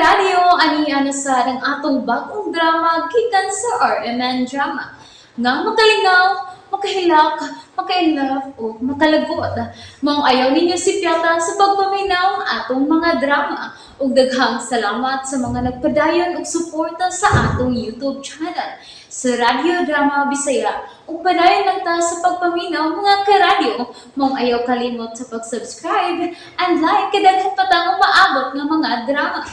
Karadyo, ani na sa ang atong bagong drama gikan sa RMN Drama. Nga makalingaw, makahilak, makainlove o makalagot. Maong ayaw ninyo si Piata sa pagpaminaw ang atong mga drama. Ug daghang salamat sa mga nagpadayon og suporta sa atong YouTube channel sa Radyo Drama Bisaya. Ug padayon lang ta sa pagpaminaw, mga karadyo. Maong ayaw kalimot sa pag-subscribe and like kay daghan pa tang umaabot nga mga drama.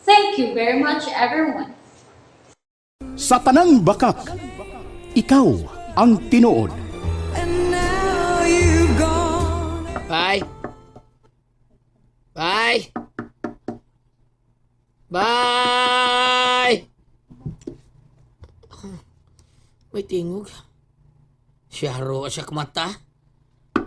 Thank you very much, everyone. Sa tanang bakak, ikaw ang tinuod. And now you've gone. Bye. Bye. Bye. May tingog. Siya ro siya kumata.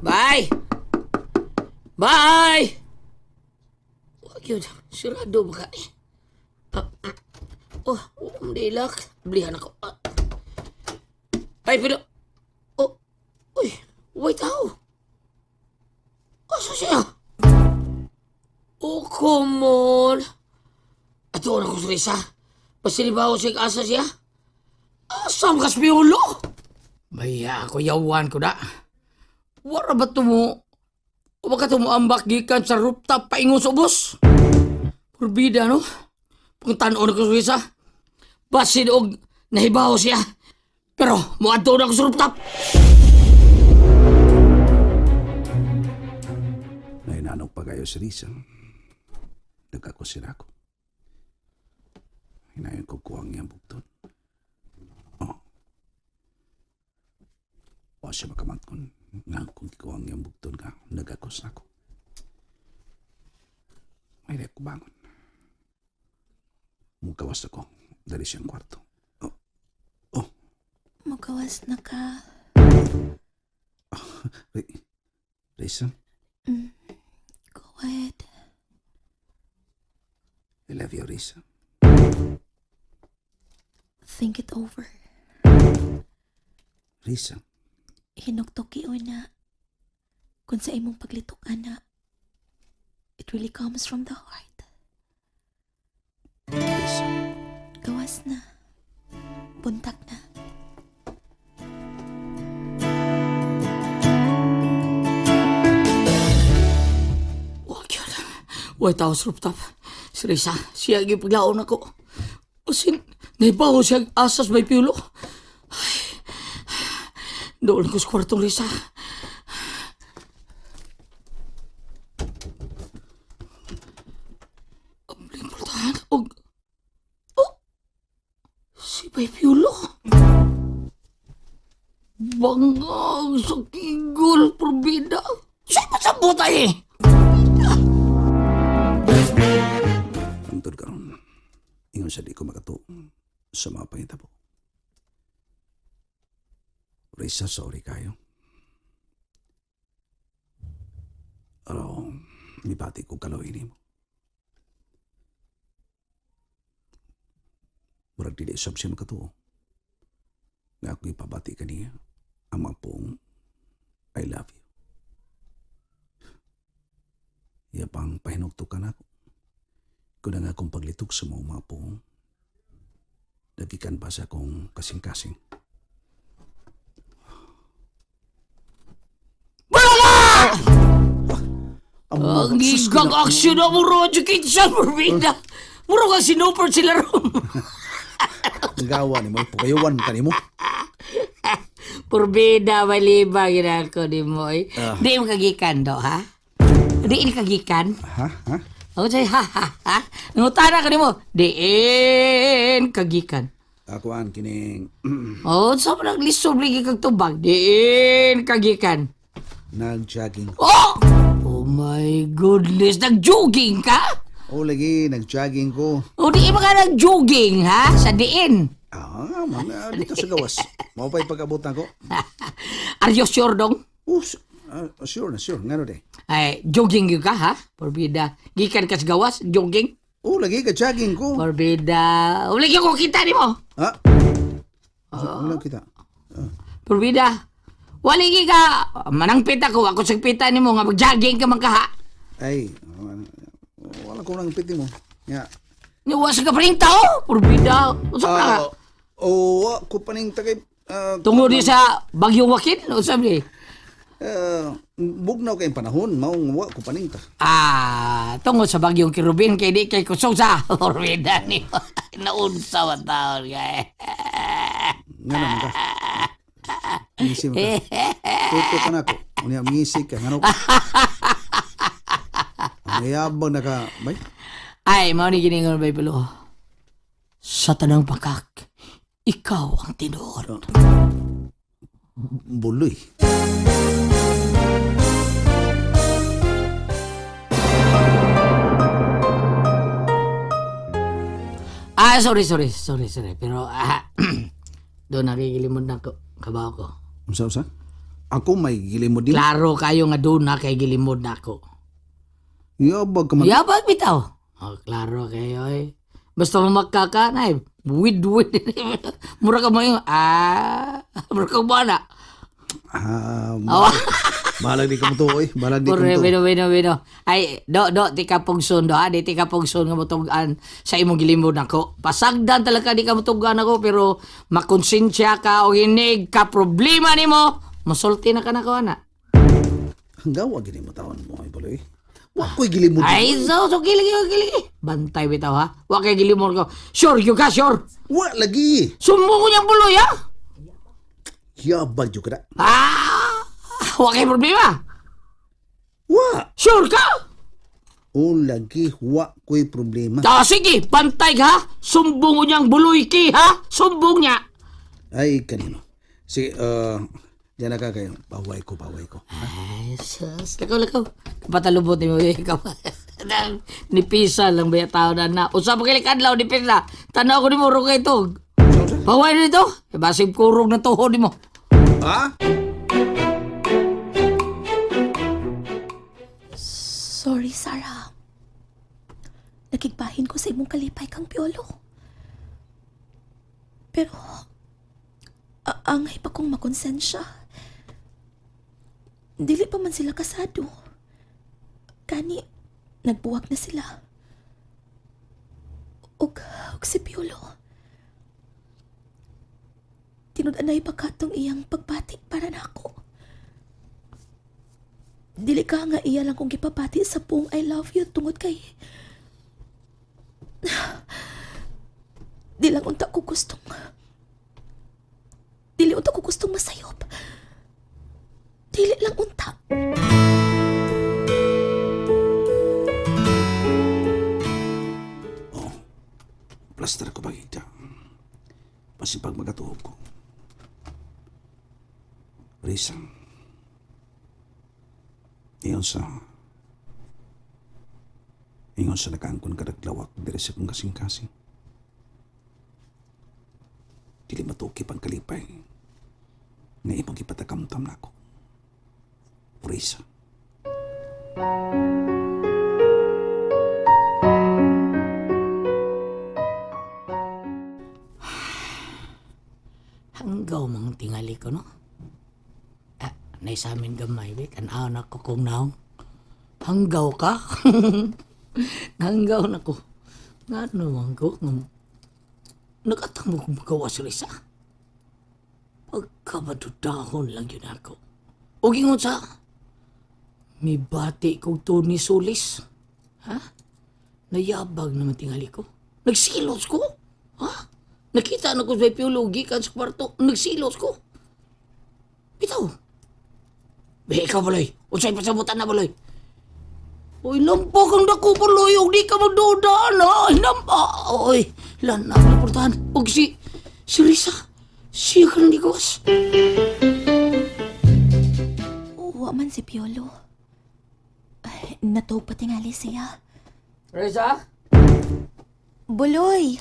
Bye. Bye. Wag yun. Sirado ba ka eh? Ah, ah. Oh, umdilak. Blihan ako. Ah. Ay, pero... Oh, uy, wait tao. Asa siya? Oh, come on. Ato na ko sa isa. Pasilibaw siya asa siya. Asa ang kaspiulo? Maya ako yawan ko na. Wara ba tumo? O baka tumuambak gikan sa rooftop paingon sa ubos? Purbida, no? Pangtanaw na ko sa isa. Basin og nahibaw siya. Pero muadto na ko sa rooftop. Nainanong pa kayo si Risa. Nagkakusir ako. Hinayon ko kuwang niyang bugton. Oh. O siya makamantkon. Nga kung kuwang niyang bugton ka, nagkakos na ako. May ko bangon. Mukawas ako. Dali siyang kwarto. Oh. Oh. Magawas na ka. Risa, Go ahead. I love you, Risa. Think it over. Risa, Hinugtuki o na. Kung sa imong paglitok, ana, it really comes from the heart. Risa. Gawas na. Buntak na. Wag yun. White House rooftop. Si Risa, siya ang ipaglaon ako. Asin, naibaho siya ang asas may piulo. Ay, doon ko sa kwartong Risa. Ang importante, og... Oh! Si Bay Piulo. Bangag sa kigol, probida. Siya pasabot ay eh. Hangtod karon, ingon sa di ko makatuo sa mga pangitabo. Risa, sorry kayo. Pero, nibati ko kaloy nimo. Murag dili sab siya makatuo. Nga akong ipabati kaniya ang mga poong I love you. Iya pang pahinugtukan ako. Kung nga akong paglitok sa mga poong, nagikan pa sa akong kasing-kasing. Ang gigang action na mo Roger Kitchen, Morbida. Muro ka sinupert sila rom. Nagawa ni mo, pukayuan ka ni mo. Porbida, maliba, ginako ni mo. Eh. Di mo kagikan do, ha? Di ni kagikan? Ha? Ha? Ako say, ha, ha, ha? Nangutana ka ni mo. Diin kagikan. Ako an kining Oh, sa so, naglisod lagi kag tubag. Diin kagikan. nag-jogging. Oh! Oh my goodness, nag-jogging ka? O lagi, nag-jogging ko. O di ba ka nag-jogging, ha? Sa diin. Ah, man, dito sa gawas. Mao pa'y pag-abutan ko. Are you sure, dong? Oh, sure na, sure. Ngano de? Ay, jogging yun ka, ha? Porbida. Gikan ka sa gawas, jogging. Oh, lagi ka jogging ko. Porbida. Uli ko kita ni mo. Ha? Ano kita? Porbida. Wali gi ka. Manang pita ko. Ako sa pita ni mo nga mag-jogging ka man ka, ha? Ay, wala ko nang piti mo. Nga, Niwa sa kapaning tao, purbida. Unsa pa ka? Ah, oh, wa ko paning tagay Tungod ni sa Bagyong Joaquin, unsa ni? Bugnaw kay panahon, maong wa ko paning ta. Ah, tungod sa Bagyong Kirubin kay di kay kusog sa purbida ni. Naunsa man taon kay. Nga naman ka. Ngisi man ka. Tuto ka na ko. Unya ngisi ka ngano. Ang yabang na ka, bay. Ay, mao ni giningon bay Pilo. Sa tanang pakak, ikaw ang tinuod. Buloy. Ah, sorry, sorry, sorry, sorry. Pero, doon nakikilimod na ko. Kabaw ko. Unsa unsa? Ako may gilimod din. Klaro kayo nga doon na kay gilimod na ako. Yabag ka man. Yabag bitaw. Oh, klaro kayo eh. Basta mamakaka na eh. Wid, wid. Mura ka mo yung, mura ka mo na. Ah, Awa. balag di ka mo to, oy. Balag di ka mo Pure, to. bino, bino, bino. Ay, do, do, di ka pugson do, ha? Di ti ka pugson nga mutugan sa imong gilimod nako. Pasagdan talaga di ka mutugan ako, pero makonsensya ka o hinig ka problema nimo, musulti na ka na ko, ana. Hanggaw wa gini mo taon mo ay buloy. Wa ko'y gilimod. Ay, so, giligi, giligi. Bantay bitaw, ha? Wa kay gilimod ko. Sure, you ka, sure. Wa lagi. Sumbong ko niyang buloy, ha? Yabag jud ka na. Ah, wa kay problema. Wa. Sure ka? O lagi wa ko'y problema. Ah, sige, bantay ka, ha? Sumbong ko niyang buloy ki, ha? Sumbong niya. Ay kanino. Sige, diyan na ka kayo. Baway ko, baway ko. Ay, sus. Lakaw, lakaw. Kapatalubot ni mo. Ikaw. Nipisa lang ba yung tao na na. Usap pa kilik adlaw, nipisa. Tanaw ko ni mo, rugay ito. Baway na ito. Basig kurog na tuhod ni mo. Ha? Sorry, Sarah. Nakigbahin ko sa imong kalipay kang Piolo. Pero, angay pa kong makonsensya. Dili pa man sila kasado. Kani, nagbuwag na sila. Ug si Piolo. Tinud-anay pa katong iyang pagbati para nako. Dili ka nga iya lang kong gipapati sa buong I love you tungod kay... Di lang unta ko gustong... Dili unta ko gustong masayop. Dili lang unta. Plaster ko bagita. Pasipag magatuog ko. Risa. Ingon sa... Ingon sa nakaangkon ka naglawak diri sa kong kasing-kasing. Dili matukip ang kalipay. Nga imong gipatakamtam na ako. Risa. Hanggaw mang tingali ko, no? Ah, naisamin gamay, be. Tanaw na ko kung naong. Hanggaw ka? Hanggaw na ko. Nga naman ko. Nakatamo kong magawa sa Risa. Pagkamadudahon lang yun ako. O gingon sa, may bati kong Tony Solis. Ha? Nayabag naman tingali ko. Nagsilos ko. Ha? Nakita na ko sa Piolo, gikan sa kwarto. Nagsilos ko. Bitaw. Be, ikaw baloy. Unsay pasabutan na baloy. Uy, lampa kang dako baloy. Ug di ka magduda na. Ay, lampa. Uy, lan na portahan. Ug si Risa. Siya ka nang gigawas. Wa man si Piolo. Ay, Natuog pa tingali siya. Risa? Buloy!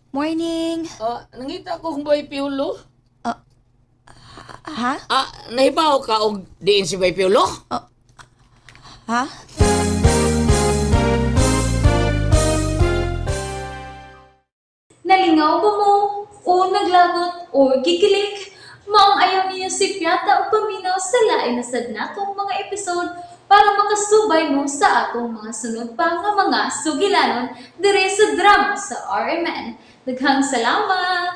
Morning! Nangita ko kung Bay Piolo. Ha? Ah, nahibaw ka og diin si Bay Piolo? Ha? Nalingaw ba mo? O naglagot o gikilig? Maong ayaw niyo si Piata ang paminaw sa lain na sad natong mga episode. para makasubay mo sa atong mga sunod pa nga mga sugilanon dire sa drama sa RMN. Daghang salamat!